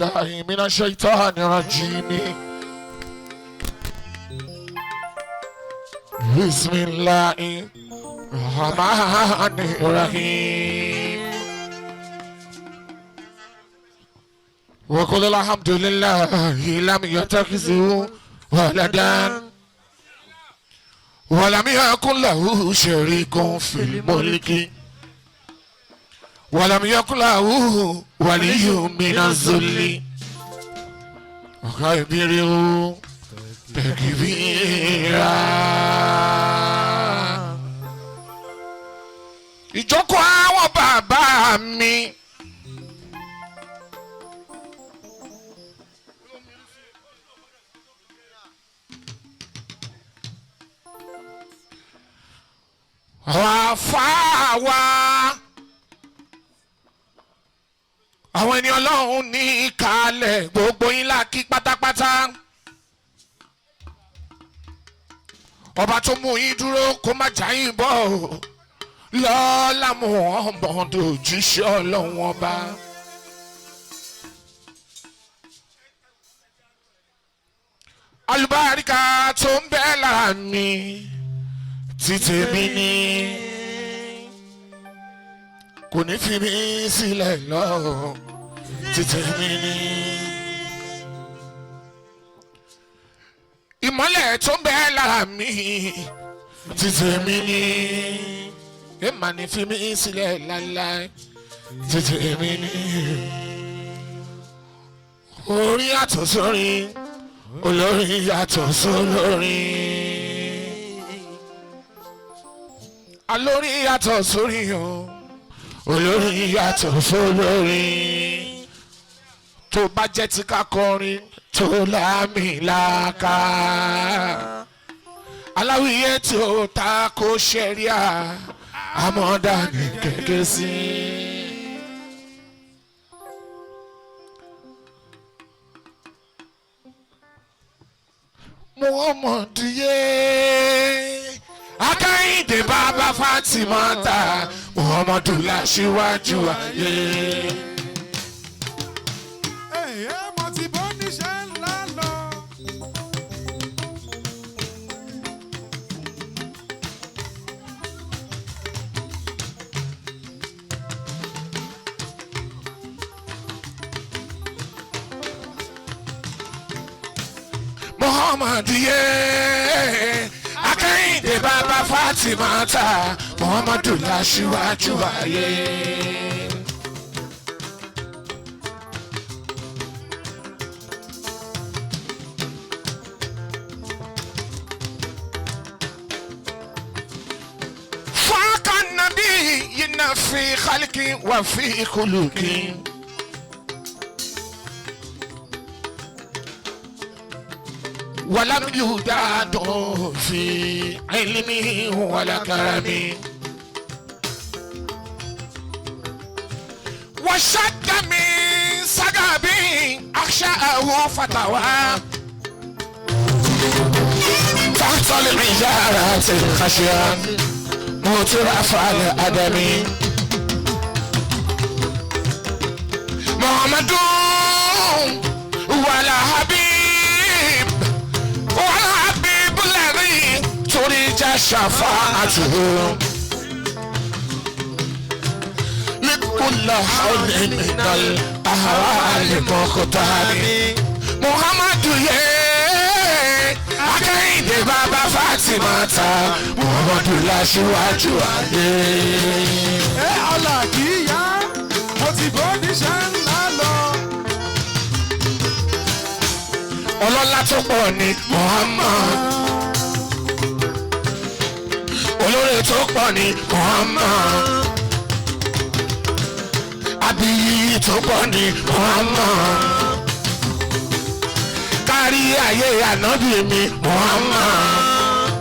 بالله من الشيطان الرجيم بسم الله الرحمن الرحيم وقل الحمد لله لم يتخذ ولدا ولم يكن له شريك في الملك ولم يكن له ولي من الذل وكبره تكبيرا. Ìjókòó àwọn bàbá mi. Àwọn àfáà wa, àwọn ẹni Ọlọ́run ní ìkàlẹ̀ gbogbo yín la kí pátápátá. Ọba tó mú yín dúró kó má já yín bọ́ lọ́ọ́lá Muhammadu òjíṣẹ́ Ọlọ́run ọba. Alùbáríkà tó ń bẹ lára mi títí mi ní kò ní fi mí sílẹ̀ lọ títí mi ní. Ìmọ́lẹ̀ tó ń bẹ lára mi títí mi ní èèmà ní fi mí sílẹ̀ láéláé títí mi ní. Orin yàtọ̀ sórin, olórin yàtọ̀ sólórin, alórin yàtọ̀ sórin o, olórin yàtọ̀ sólórin. Tó bá jẹ́ ti ká kọrin tó lámìlaka, aláwìyé tí ó ta kó ṣẹ̀ríà àmọ́dá ní kẹ̀kẹ́ sí. Muhammadu yé Akẹ́yìndé bàbá Fátímátà, Muhammadu láṣíwájú ayé. Ẹ̀yẹ́ mo ti bọ́ níṣẹ́ ńlá lọ. Muhammadu yé Akẹ́yìndé bàbá Fátímátà, Muhammadu láṣíwájú ayé. فاق النبي في خلقي وفي خلقي ولم يداد في علمه ولا كرمه وشد من سقبه أخشاه فتوى تحت الحجارة الخشية مترف الأدم محمد ولا حبيب ولا حبيب الذي ترجى شفاعته لكل حول من الأهوال مختار محمد يا Akẹ́yìndé bàbá Fátímátà, Muhammadu láṣíwájú ayé. Ẹ ọ̀là kì í yá, mo ti bọ́ níṣẹ́ ńlá lọ. Ọlọ́lá tó pọ̀ ní Muhammad, olóore tó pọ̀ ní Muhammad, abiyì tó pọ̀ ní Muhammad, kárí ayé ànábì mi Muhammad,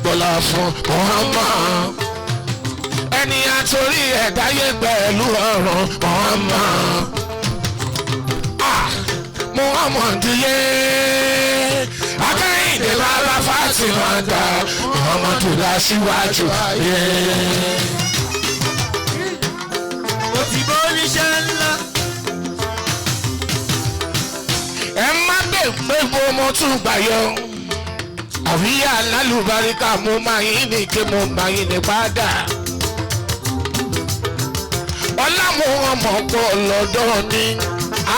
bọ́lá fún Muhammad, ẹni àtòrí ẹ̀dáyé pẹ̀lú ọ̀run Muhammad. Muhammad yé Akẹ́yìndé bàbá Fátímátà, Muhammadu láṣíwájú ayé. Mo ti bó níṣẹ́ ńlá. Ẹ má bẹ̀ pé bó mo tún gbà yọ. Àríyá lálùbáríkà mo máa yín ní kí mo máa yín ní padà. Ọlámù ọmọ pọ̀ lọ́dọ̀ ni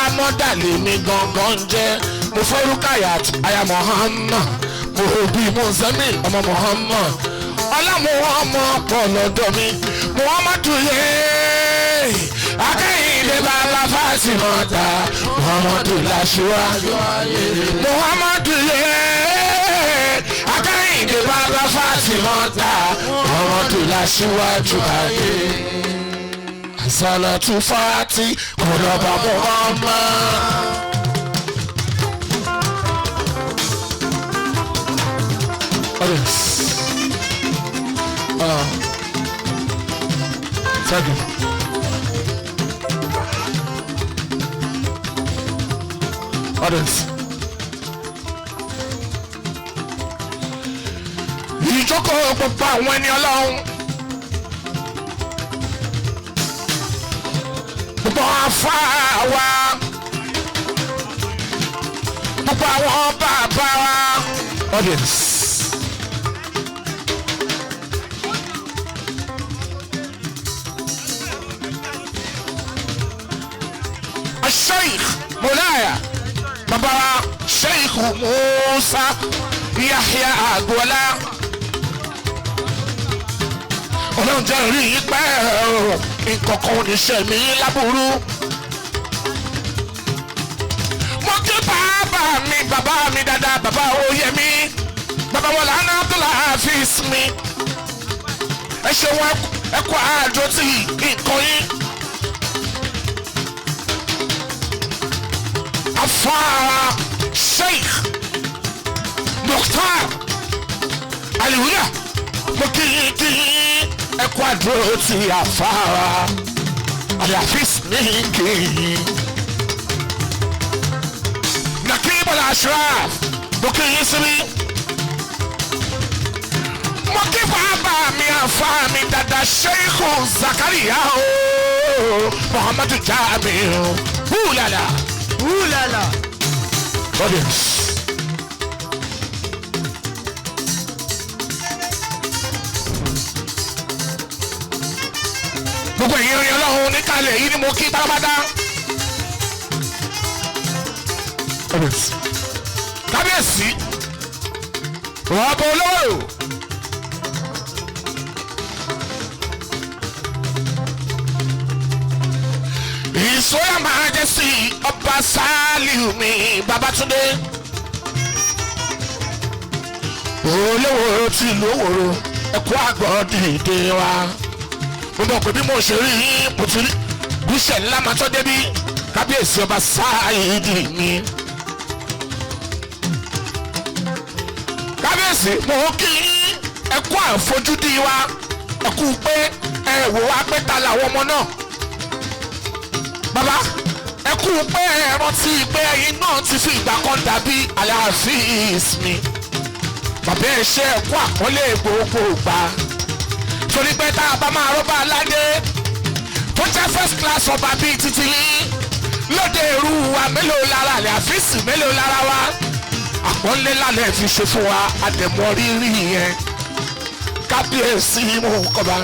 amọ́dàlẹ̀ mi gangan jẹ́. Mo fọ́rúkàyà aya Muhammad, mo bí Mùsẹ́mì ọmọ Muhammad. Ọlámù ọmọ pọ̀ lọ́dọ̀ mi, Muhammadu yé. Akẹ́yìndé bàbá Fásimọ́ta, Muhammadu làṣíwájú. Muhammadu yé. Akẹ́yìndé bàbá Fásimọ́ta, Muhammadu làṣíwájú ayé. Salatu Fati kọlọba Muhammad. Audience. Thank you. Audience. Ìjókòó gbogbo àwọn ẹni Ọlọ́run. Gbogbo afá wa. Gbogbo àwọn bàbá wa. Audience. Sheikh Mulaya Baba Sheikh Musa Yahya Agboola. Ọlọ́run jẹ́ rí yín pẹ́ o, nǹkan kan ò ní ṣe mí láburú. Mo kí bàbá mi dáadáa, bàbá Oyèmí, bàbá Wọlá Abdullah Hafiz mi. Ẹ ṣeun, ẹ kú àjọ tí nǹkan yín. Afara Sheikh Mukhtar Aliwuya, mo kí yín kí yín, ẹ kú àdúró ti àfara Alhafiz ní kí yín. Nakib Al-Ashraf, mo kí yín síbí. Mo kí bàbá mi àfa mi dada Sheikh Zakaria o Muhammadu Jamiu húlàlà. Wúlàlà. Audience. Gbogbo ẹ̀yin orin Ọlọ́run níkàlẹ̀ yìí ni mo kí pátápátá. Audience. Kábíyèsí, rọ́bù olóró. Ìsóyà máa jẹ́ sí ọba Sálíù mi Babátúndé. Olówó tí ìlú Òwòrò, ẹ̀kọ́ àgbọ̀ dìde wa. Mo mọ̀ pé bí mo ṣe rí yín, mo ti rí gúúsẹ̀ ńlá máa tọ́ débí. Kábíyèsí ọba Sáìdì mi. Kábíyèsí, mo kí yín, ẹ̀kọ́ àfojúdi wa, ẹ̀kú pé ẹ wò wá pé ta làwọn ọmọ náà. Bàbá, ẹ kú pé ẹ rántí pé ẹ̀yin náà ti fi ìgbà kan dàbí Alhafiz mi. Bàbá ẹ ṣe ẹ̀kú àpọ́nlé gbogbo ìgbà. Torí pé tá a bá máa rọ́bà aládé tó jẹ́ first class ọba bíi títí yín lóde irú wa, mélòó lára Alhafiz, mélòó lára wa. Àpọ́nlé lálẹ́ fi ṣe fún wa, àdẹ̀mọ́ rírì yẹn. Kábíyèsí mú kọ́ba.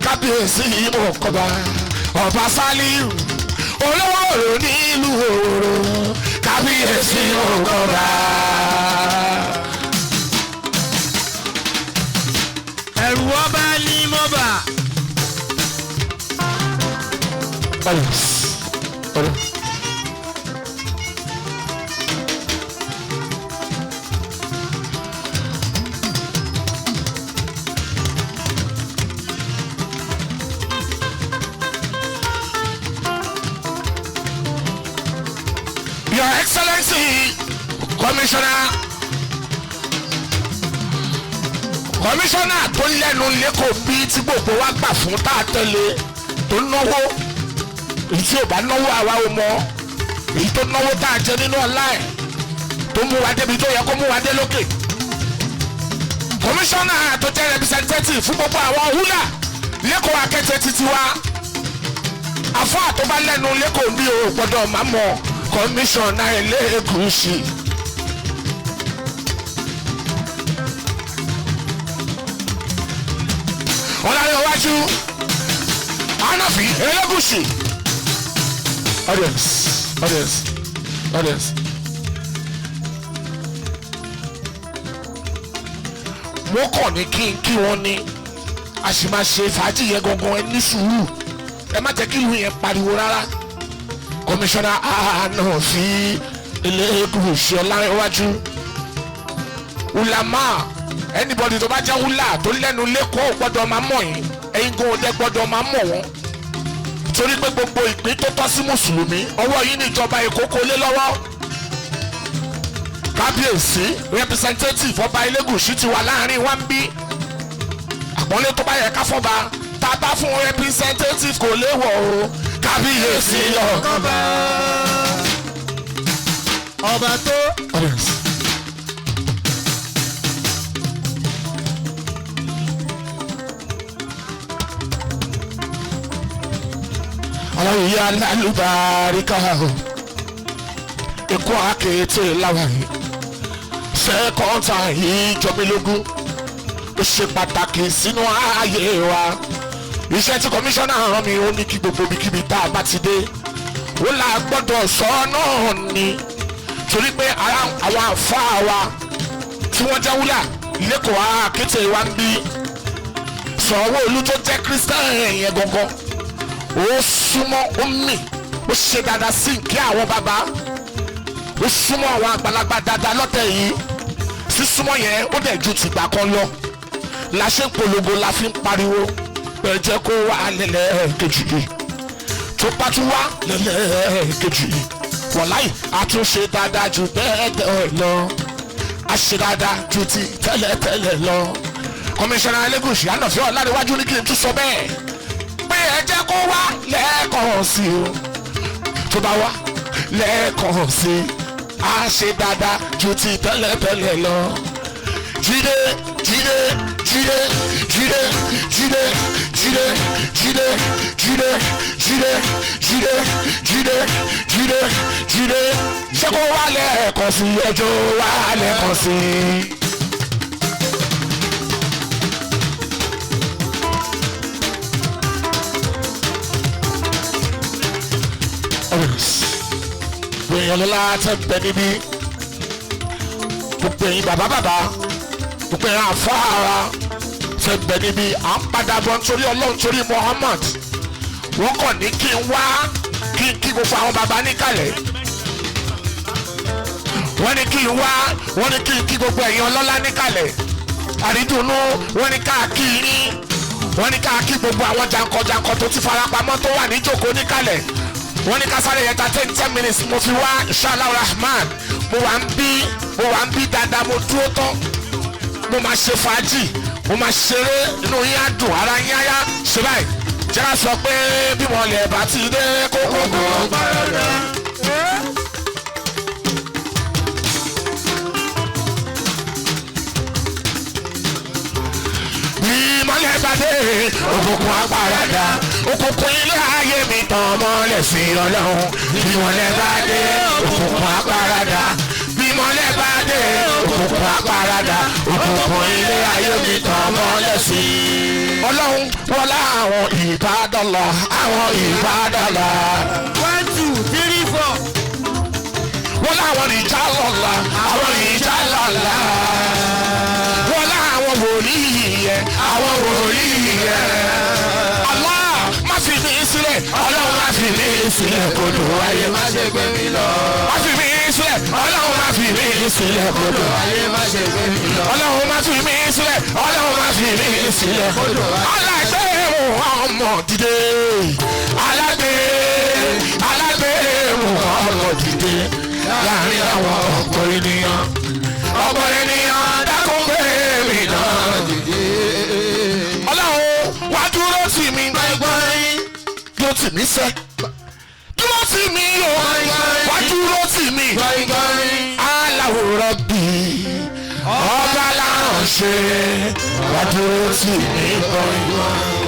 Kábíyèsí mú kọ́ba. Ọba Sálíù olówó òrò nílùú Òwòrò. Kábíyèsí mú kọ́ba. Ẹ̀rù ọba ní mọ́bà. Audience. Your Excellency, Commissioner tó lẹ́nu lẹ́kọ̀ọ́ bí tí gbogbo wa gbà fún tá a tẹ̀lé, tó náwó, èyí tí ò bá náwó àwa ò mọ̀, èyí tó náwó tá a jẹ nínú ọlá ẹ̀ tó mú wa débi tó yẹ kó mú wa dé lókè. Commissioner tó jẹ́ representative fún gbogbo àwọn húlà Lẹ́kọ̀ọ́ akẹ́tẹ́ títí wa àfáà tó bá lẹ́nu lẹ́kọ̀ọ́ bí o gbọ́dọ̀ máa mọ̀ kọmíṣánná Elégùṣì. Ọlárẹ̀wájú Hanafi Elégùṣì. Audience, audience, audience. Mo kàn ní kí n kí wọn ní a sì máa ṣe fàájì yẹn gangan, ẹ ní sùúrù, ẹ má jẹ́ kí ìlú yẹn pariwo rárá. Kọmíṣánná Hanafi Elégùṣì Ọlárẹ̀wájú ulama, anybody tó bá jẹ́ wúlà tó lẹ́nu lẹ́kọ̀ọ́ gbọ́dọ̀ máa mọ̀ yín, ẹ̀yin gan ọdẹ gbọ́dọ̀ máa mọ̀ wọ́n, torí pé gbogbo ìpín tó tọ́ sí mùsùlùmí ọwọ́ yín ní ìjọba Èkó kó lé lọ́wọ́. Kábíyèsí representative ọba Elégùṣì ti wà láàrin wa ń bí àpọ́nlé tó bá yẹ ká fọ́ba tá a bá fún representative kò léwọ̀ o. Kábíyèsí ọ̀gá ọba tó. Ọlọ́run yá lálùbáríkà o, Èkó àkété láwa yìí sẹ́kọ̀ọ́tà yìí jọmílógún, ó ṣe pàtàkì sínú ààyè wa. Iṣẹ́ tí kọmíṣánná rán mi ó ní kí gbogbo ibikíbi tá a bá ti dé ó là gbọ́dọ̀ sọ náà ni, torí pé àwọn àfáà wa tí wọ́n jẹ́ wúlà lẹ́kọ̀ọ́ àkété wa ń bí Sanwó-Olú tó jẹ́ kírísítẹ́nì yẹn gangan, ó súnmọ́, ó mì, ó ṣe dáadáa sí kí àwọn bàbá, ó súnmọ́ àwọn àgbàlagbà dáadáa lọ́tẹ̀ yìí. Sísúnmọ́ yẹn ó dẹ̀ ju tìgbà kan lọ la ṣe ń polongo, la fi ń pariwo pé jẹ́ kó wá lẹ́lẹ́kejì yìí, tó bá tún wá lẹ́lẹ́kejì yìí, wọ̀láì àtúnṣe dáadáa ju bẹ́ẹ̀ lọ, a ṣe dáadáa ju ti tẹ́lẹ̀tẹ́lẹ̀ lọ. Kọmíṣánná Elégùṣì Hanafi Ọlárẹ̀wájú ní kí n tún sọ bẹ́ẹ̀ pé ẹ jẹ́ kó wá lẹ́ẹ̀kan sí o, tó bá wá lẹ́ẹ̀kan sí a ṣe dáadáa ju ti tẹ́lẹ̀tẹ́lẹ̀ lọ. Jídé jídé jídé jídé jídé jídé jídé jídé jídé jídé jídé jídé jídé, ṣé kó wá lẹ́ẹ̀kan sí, ẹjọ́ wá lẹ́ẹ̀kan sí. Gbìyànjú lọ́la tẹ́ bẹ níbí, gbogbo ẹ̀yin bàbá bàbá, gbogbo ẹ̀yin àfáàrà tẹ́ bẹ níbí, à ń padà bọ̀ nítorí Ọlọ́run, torí Muhammad. Wọ́n kàn ní kí n wá kí n kí gbogbo àwọn bàbá níkàlẹ̀, wọ́n ní kí n wá, wọ́n ní kí n kí gbogbo ẹ̀yin ọlọ́lá níkàlẹ̀ àrídùnnú, wọ́n ní ká kí yín, wọ́n ní ká kí gbogbo àwọn jankan-jankan tó ti farapamọ́ tó wà níjókòó níkàlẹ̀. Wọ́n ní ká sáré yẹn ta 10 minutes mo fi wá inshallah rahman. Mo wà ń bí dáadáa, mo dúró tán, mo máa ṣe fàájì, mo máa ṣeré, inú yín á dùn, ara yín á yá. Ṣe báyìí jẹ́ ká sọ pé bí wọ́n lè bá ti dé kókó kó gbọ́dọ̀. Bí mọ́lẹ̀ bá dé òkùnkùn apárádà, òkùnkùn ilé ayé mi tàn mọ́lẹ̀ sí Ọlọ́run. Bí mọ́lẹ̀ bá dé òkùnkùn apárádà, bí mọ́lẹ̀ bá dé òkùnkùn apárádà, òkùnkùn ilé ayé mi tàn mọ́lẹ̀ sí Ọlọ́run. Wọlá àwọn ìbádọ́lá, àwọn ìbádọ́lá. 1 2 3 4. Wọlá àwọn ìjálọ̀lá, àwọn ìjálọ̀lá. Wọlá àwọn wòlíì yẹn, àwọn wòlíì yẹn. Allah má fi mí sílẹ̀, Ọlọ́run má fi mí sílẹ̀ kodò ayé má ṣe gbé mi lọ. Má fi mí sílẹ̀, Ọlọ́run má fi mí sílẹ̀ kodò ayé má ṣe gbé mi lọ. Ọlọ́run má fi mí sílẹ̀, Ọlọ́run má fi mí sílẹ̀ kodò ayé. Alágbé ọmọ dìde, alágbé alágbé ọmọ dìde láàrin àwọn ọ̀pọ̀ ènìyàn, ọ̀pọ̀ ènìyàn dákun gbé mi náà dìde. Ọlọ́run wá dúró tì mí, dúró tì mí sẹ́, dúró tì mí o, wá dúró tì mí. Aláwòrán bí ọba láǹṣe, wá dúró tì mí gbọ̀ngbọ̀n.